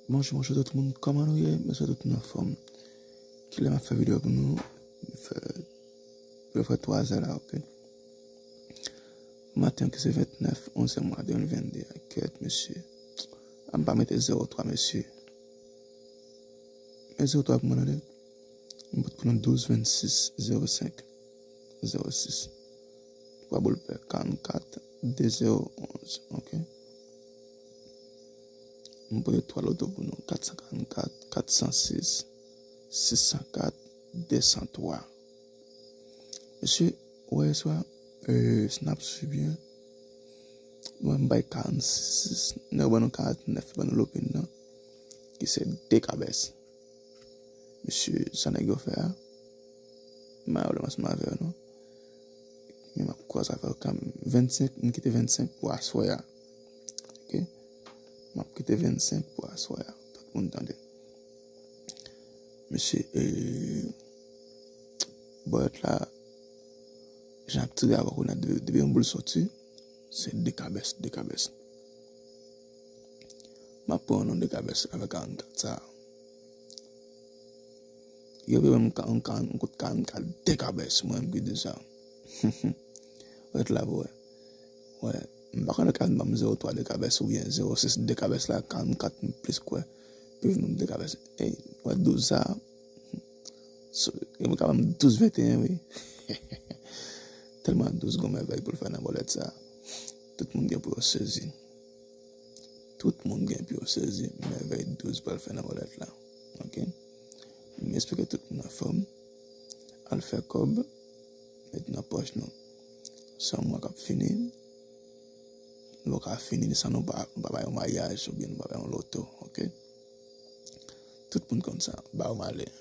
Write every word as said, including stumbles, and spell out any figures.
Bonjou, bonjou tout moun, kòman nou ye? M swete tout moun anfòm. Kilè m ap fè videyo pou nou? M fè, m fè twa zè la, oke. Maten ki se vennèf, onzè mwa de mil vennde a. Kèt, mesye. An pa mete zewo twa, mesye. Men zewo twa pou mwen, tande. M pot pou nou douz vennsis zewo senk zewo sis. Twa boul pè, karannkat de zewo onz, oke. M pote twa loto pou nou, kat san karannkat, kat san sis, sis san kat, de san twa. Mesye, ou wè yè swa, e, si n ap swiv byen, nou wè m bay karannsis, nèg yo ban nou karannèf, ban nou lopin nan, ki se de kabès. Mesye, sa nèg yo fè a, m pa gen pwoblèm ansanm avè yo non. Men m ap kwaze avè yo kanmenm. Vennsenk, m kite vennsenk pou aswè a. Oke? M ap kite vennsenk pou aswè a. Tout moun tande. Mesye, e, bòlèt la, jan ap tire avè w kounye a, depi, depi yon boul soti, se de kabès, de kabès. M ap pran yon de kabès avè karannkat sa a. Yo peye m ka-, m ka-, m kout karannkat de kabès, mwen menm ki di sa. Rete la pou wè. Wè, m pa konnen ka ban m zewo twa de kabès oubyen zewo sis de kabès la, karannkat m plis kwè. Pi vin ban m de kabès. Ey, wè douz sa a. So, yo ka ban m douz venteyen, wi. Tèlman douz gon mèvèy pou l fè nan bòlèt sa. Tout moun gen pou yo sezi. Tout moun gen pou yo sezi mèvèy douz pral fè nan bòlèt la. Oke? M espere tout moun anfòm. Al fè kòb, met nan pòch nou. Se yon mwa k ap fini. Nou pa ka fini san nou pa, nou pa bay yon maryaj oubyen nou pa bay yon loto, oke? Tout moun konn sa. Ba yo male.